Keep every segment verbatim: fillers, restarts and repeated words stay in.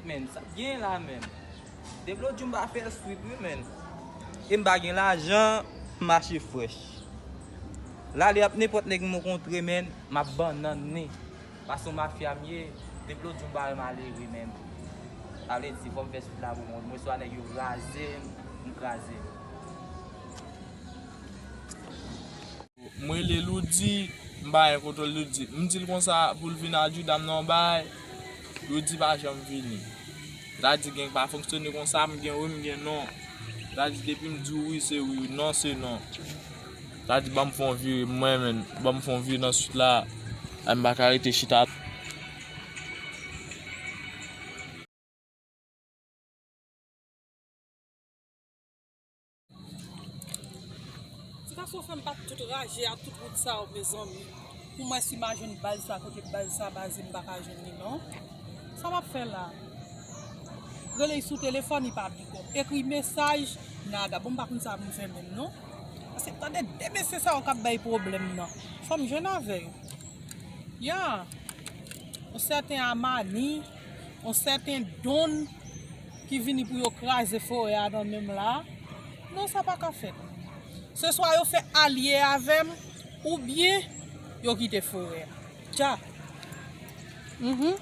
Men, sa k gen la menm? Depi lòt jou m pa fè swit wi, men. E m pa gen lajan, m mache frèch. Lale ap nenpòt nèg m kontre, men, m ap bannannen. Paske yon mafya m ye, depi lòt jou m pa wè malere menm. Sa vle di, fò m fè swit la pou mwen. Mwen swa nèg yo raze m, m kraze. M rele Loudy, m pa gen kontwòl Loudy. M di l konsa pou l vin ak Juda m nan yon bagay, Loudy pa janm vini. Sa di gen pa fonksyone konsa, m gen wi, m gen non. Sa di depi m di w wi, se wi, non, se non. Sa di ban m fè yon vire, mwen menm, ban m fè yon vire nan swit la, la m pa ka rete chita. Ti gason fè m bat tout raje a tout wout sa yo, mezanmi. Pou mwen si m a jwenn baz sa, kote baz sa baze, m pa ka jwenn li non. Sa m ap fè la? Rele l sou telefòn, li pa bigòp. Ekri mesaj, nada. Bon, m pa konn sa pou m fè menm non. Paske tande de mesye sa yo k ap bay pwoblèm nan. Fò m jwenn avè yo. Ya, yon sèten Amani, yon sèten Don ki vini pou yo kraze forè a nan men m la. Non, sa pa ka fèt. Se swa yo fè alye avè m, oubyen yo kite forè a. Tcha. Mhm.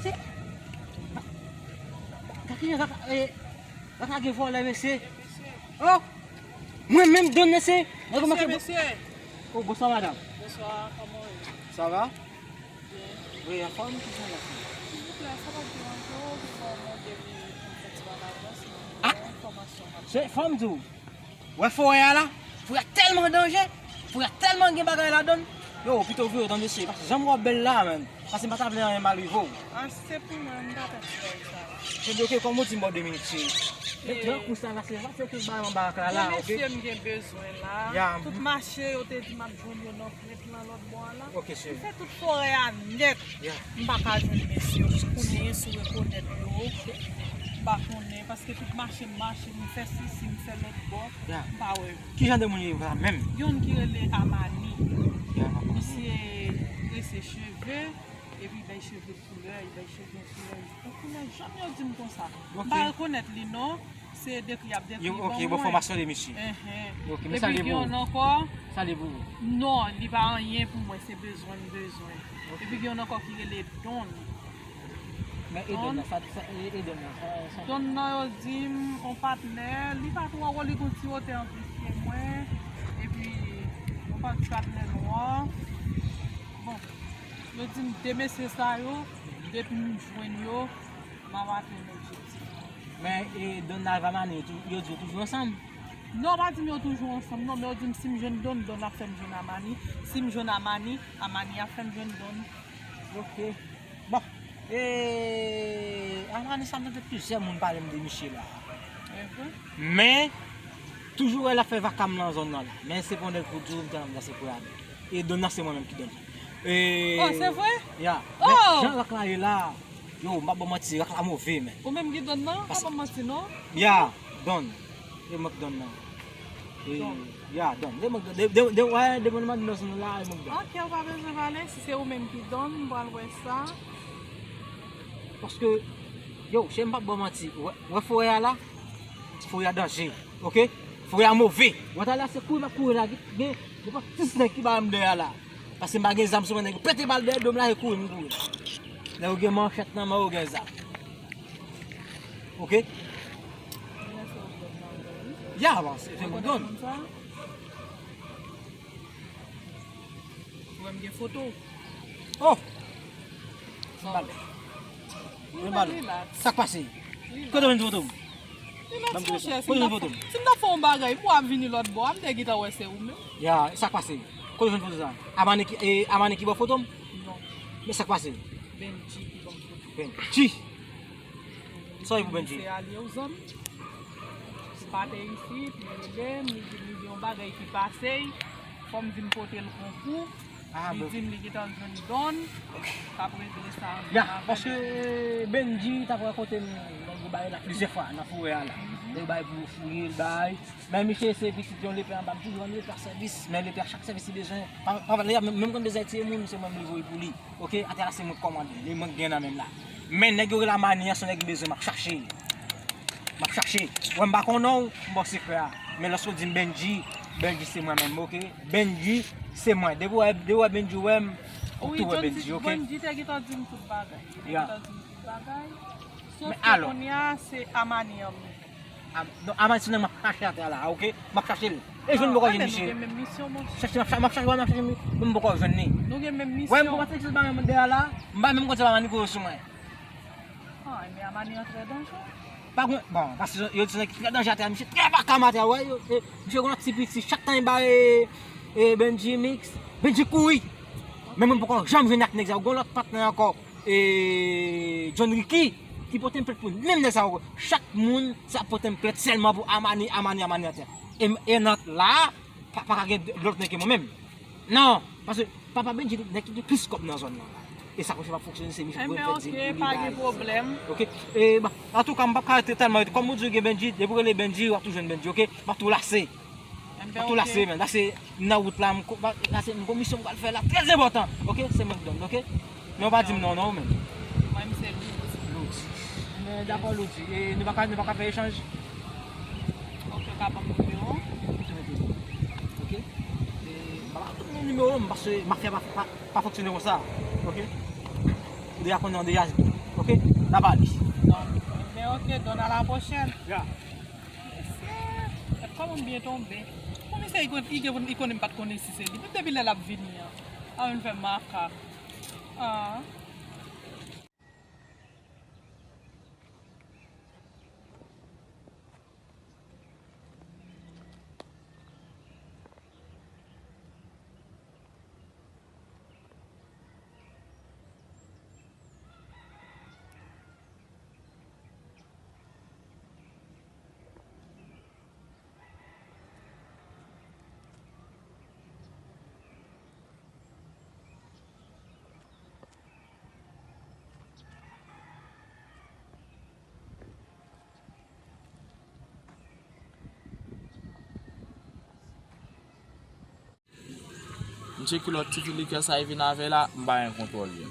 Se, gade, gade, eh, gade gen vòlè, mesye. Oh! Mwen menm Don, mesye. Mesye, mesye. Oh, bonswa, madanm. Bonswa, kòman w ye? Sa va? Wi, anfòm, ki jan w ye? Silvouplè, sa p ap deranje w, si w mande m yon ti bagay, non, sinon, ah! Yon enfòmasyon m ap... Se, fò m di w, wè forè a la, forè a tèlman danje, forè a tèlman gen bagay ladan l. Yo, pito vire w, tande, cheri, paske jan m wè w bèl la, menm, paske m pa ta vle anyen mal rive w. Ah, si se pou mwen, m pa pè bagay sa. Cheri, oke, kòm ou di m ba w de minit, cheri. Men, eh, gran kou sa la, se pa fè tout bagay anba ak la, la, oke? Gen mesye m gen bezwen la. Ya. Tout mache, yo te di m ap jwenn yo nan Nèt lan lòt bò a la. Ok, cheri. M fè tout forè a nèt. Yeah. M pa ka jwenn mesye yo. M konnen si w rekonèt yo. M pa konnen, paske tout mache m mache, m fè sisi, m fè lòt bò. Yeah. M pa wè yo. Ki jan de moun yo ye la menm? Gen youn ki rele Amani. Yeah, Amani. Misye trese cheve, epi bay cheve koulè, li bay cheve yon koulè, yon koulè, janm yo di m konsa. Ok. M pa rekonèt li non. Se dekri y ap dekri ban mwen. Ok, bon, fòmasyon de misye. Enhen. Ok, men salye pou ou. Epi gen youn ankò. Salye pou ou. Non, li pa anyen pou mwen, se bezwen m bezwen. Ok. Epi gen youn ankò ki rele Don. Men e Don nan, sa, sa, e, e Don nan, sa, sa. Don nan yo di m, on patnè, li pa twò wo, li gon ti wotè anplis ke mwen. Epi, on pa ti patnè nwa. Bon, yo di m de mesye sa yo, depi m jwenn yo, m ap atenn objektif mwen. Men, e, Don nan avè Amani, yo tou-, yo di yo toujou ansanm? Non, yo pa di m yo toujou ansanm, non, men yo di m si m jwenn Don, Don ap fè m jwenn Amani. Si m jwenn Amani, Amani ap fè m jwenn Don. Ok. Bon, e, Amani sa m tande plizyè moun pale m de misye la. E vre? Men, toujou wè l ap fè vakam nan zòn nan la. Men se pa yon nèg pou di w, m te nan se pou y ale. E Don nan se mwen menm ki Don. E, oh, se vre? Ya. Men, oh! Jan rak la ye la, yo, m p ap ba w manti, rak la move, men. Ou menm ki Don nan? Pa ba m manti, non? Ya, Don. E mwen ki Don nan. E, Don. Ya, Don. De mwen, de, de, de, wè, de mwen nan Don nan la, e mwen ki Don. Ok, ou pa bezwen pale, si se ou menm ki Don, m pral wè sa. Paske, yo, chè, m p ap ba w manti. Wè, wè forè a la? Forè a danje, ok? Forè a move. Wè talè a se kouri m ap kouri la, gen, gen nenpòt ti nèg ki ba m dèyè la. Paske m pa gen zam sou mwen, nèg yo pete bal dèyè do m la, e kouri m kouri. Nèg yo gen manchèt nan men yo, gen zam. Ok? Ya, bon, se, se mwen Don. Ou wè m gen foto. Oh! Mwen bal. Mwen bal. Sa k pase? Kote w jwenn foto m? Kote w jwenn foto m? Si m t ap fè yon bagay, m wè ap vini lòt bò a, m te gentan wè se ou menm. Ya, sa k pase? Kote w jwenn foto sa? Amani ki, e, Amani ki ba w foto m? Non. Men sa k pase? Benji ki ban m foto. Benji? Sa w ye pou Benji? Se alye w zanmi. Li pa te isit, li rele m, li di m li gen yon bagay ki pase, fò m vin pote l konkou. Ah, li bon. Di m li gentan jwenn Don k ap regle sa ansanm avè l. Ya, paske Benji t ap rakonte m nèg yo bay la plizyè fwa nan forè a la. Nèg yo bay pou yo fouye l bay. Men misye se pitit yon lepè anba m toujou, yon lepè sèvis. Men lepè a chak sèvis li bezwen. Pa, pa, li ap menm, menm konn bezwen tiye moun, se mwen m li voye pou li. Oke, atè la se mwen k kòmande, li mwen k gen nan men m la. Men nèg yo rele a Mani an, se yon nèg m bezwen, m ap chache. M ap chache. Wè, m pa konnen w, m ba w sekrè a. Men lòske w di m Benji, Benji se mwen menm, oke? Benji se mwen. Depi w wè, depi w wè Benji wè m, ou tou wè Benji, oke? Wi, John City, Benji te gentan di m tout bagay. Li te gentan di m tout bagay. Sof ke kounye a, se a Mani an m ye. Am-, non, Amani se nèg m ap chache atè a la, oke? M ap chache l. E jwenn m poko jwenn misye. Chache, m ap cha-, m ap chache, m ap chache, m poko jwenn li. Nou gen menm misyon. Wè, m konprann se ki bagay mwen dèyè la. M pa menm konn se Amani ki voye sou mwen. Ah, men Amani an trè danjere. Pa gen, bon, paske yo di se nèg ki trè danjere atè a, misye trè vakam atè a, wè, yo, e, misye gen yon ti piti, chak tan li ba, e, e, Benji mix, Benji kouri. Men mwen poko janm jwenn ak nèg sa, gen yon lòt patnè ankò. E, John Ricky, ki pote m plent pou menm nèg sa yo. Chak moun sa pote m plent sèlman pou Amani, Amani, Amani atè. E, e nan la, pa, pa ka gen lòt nèg ke mwen menm. Non, paske papa Benji, nèg ki gen plis kòb nan zòn nan la. E sa konsa p ap fonksyone, se misye ki pou fè dil pou li, pa gen pwoblèm. Oke? E, bon, antouka, m p ap ka rete tèlman rete. Kòm ou di w gen Benji, depi w rele Benji, w ap toujou jwenn Benji, oke? M ap tou lase. M ap tou lase, men. Lase, m nan wout la, m ko-, lase, m gon misyon m pral fè la, trè enpòtan. Oke? Se mwen k donn, oke? Men w pa di m non, non, men. Mwen, m se Loudi. Loudi. Men, dakò, Loudi. E nou pa ka, nou pa ka fè echanj? Oke, w ka ban m nimewo. Oke? E, m pa ba tout moun nimewo m, paske mafya pa, pa, pa fonksyone konsa. Oke? Ou deja konnen, ou deja, oke? N a pale. Non, men oke, Don, à la prochaine. Ya. Mesye, kòman m byen tonbe? Bon, misye, li konn, li gen, li konnen m pa t konnen si se li. Menm depi lè l ap vini an. A, vin fè makak. Ah. M tcheke lòt ti fi likè sa e vin avè la, m pa gen kontwòl li.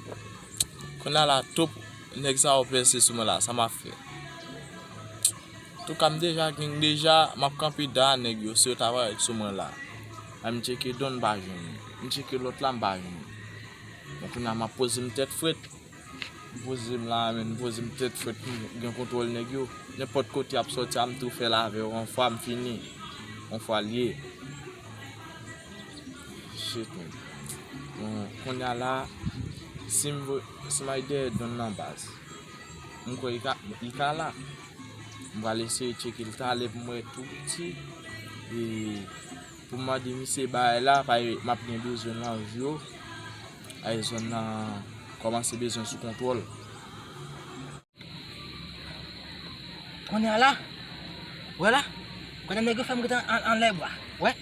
Kounye a la, twòp nèg sa yo pèse sou mwen la, sa m ap fè? Antouka, m deja gen, deja, m ap kanpe da nèg yo, si yo ta parèt sou mwen la. A, m tcheke Don, m pa jwenn li. M tcheke lòt la, m pa jwenn li. Bon, kounye a, m ap poze m tèt frèt. M poze m la, men, m poze m tèt frèt, m gen kontwòl nèg yo. Nenpòt kote y ap sòti a, m tou fè l avè yo. Yon fwa m fini, yon fwa l ye. Shit, man. Bon, kounye a la, si m vo-, si m al dèyè Don nan baz, m kwè li ka, li ka la. M pral eseye tcheke l talè pou m wè tou piti. E pou m mande misye bagay la, paske m ap gen bezwen nan vi yo. Ay, zòn nan kòmanse bezwen sou kontwòl. Kounye a la, wè la, kounye a nèg yo fè m rete an, an, anlè bwa, wè.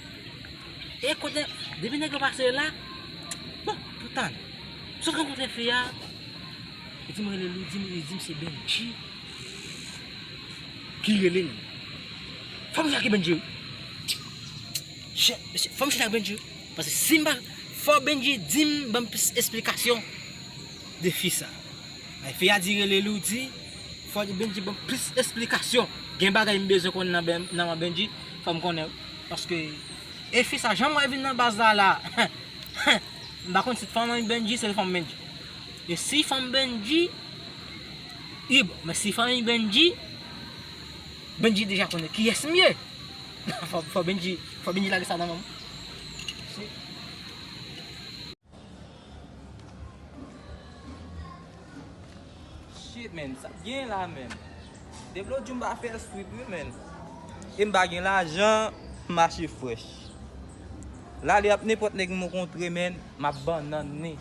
E kote, depi nèg yo pase la, bon, pou tan, m sot rankontre fi a, li di m rele Loudi, li di m se Benji ki rele l. Fò m chak Benji wi. Chè, mesye, fò m chita ak Benji. Paske si m pa, fò Benji di m, ban m plis esplikasyon de fi sa. Ay, fi a di rele Loudi, fò Benji ban m plis esplikasyon. Gen bagay m bezwen konn nan Ben-, nan men Benji, fò m konnen. Paske, e fi sa, jan m wè vin nan baz la, la. M pa konn si t fanm Benji, se fanm Benji. E si fanm Benji, e bon, men si fanm Benji, Benji deja konnen kiyès m ye. Fò, fò Benji, fò Benji lage sa nan men m. Shit, man, sa k gen la, man? Depi lòt jou m pa fè swip wi, man. E m pa gen lajan, m mache frèch. Lale ap nenpòt nèg m kontre, man, m ap bannanne.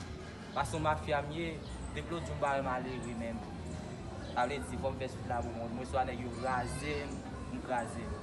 Paske yon mafya m ye, depi lòt jou m pa wè malere, man. Sa vle di, fò m fè swip la pou mwen. Mwen swa nèg yo raze m, m kraze yo.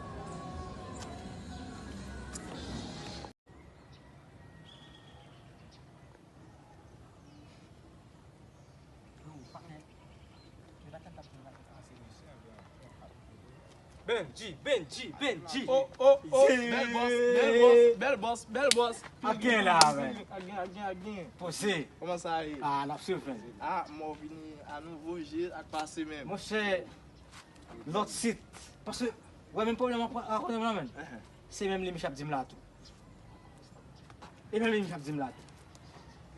Benji, Benji, Benji. Oh, oh, oh, bèl bòs, bèl bòs, bèl bòs, bèl bòs. Ak gen la, men. Ak gen, ak gen, ak gen. Poze. Kòman sa ye? Ah, n ap swiv, men. Ah, mò vini a nouvo, je ak pase menm. Monchè, lòt sit. Paske, wè, menm pwoblèm an, an konnen la, men. Se menm li, misye ap di m la tou. E menm li, misye ap di m la tou.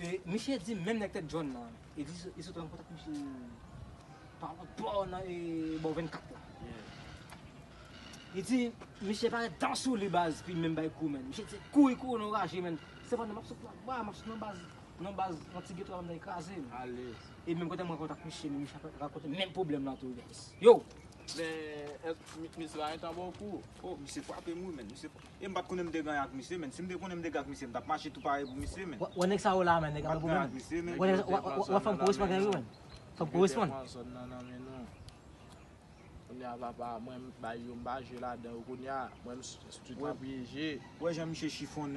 E misye di m, menm nèg tèt jòn nan, e di, li sot an kontak misye pa lòt bò nan, e bò vennkat la. Li di, misye parèt dan sou li baz, pi menm bay kou, men. Misye di, kouri, kouri nan raje, men. Sepandan, m ap sot lakay, m ap sot nan baz, nan baz, nan ti geto a, m nan kraze, men. E menm kote mwen kontak misye, men misye ap rakonte menm pwoblèm la tou, guys. Yo! Men, èske mi-, misye pa gentan ba w kou? Oh, misye frape m, wi, men. Misye E m pa t konnen m te gen ak misye, men si m te konnen m te gen ak misye, m t ap mache tou pare pou misye, men. Wè, wè nèg sa yo la, men, nèg ap gen pwoblèm. Wè, wè, wè, wè, fanm koresponn gen wi, men. Fanm koresponn. Kounye a papa, mwen m bay yo, m pa jwe ladan yo. Kounye a, mwen m s-, street la pou ye je. Wè jan misye chifonnen.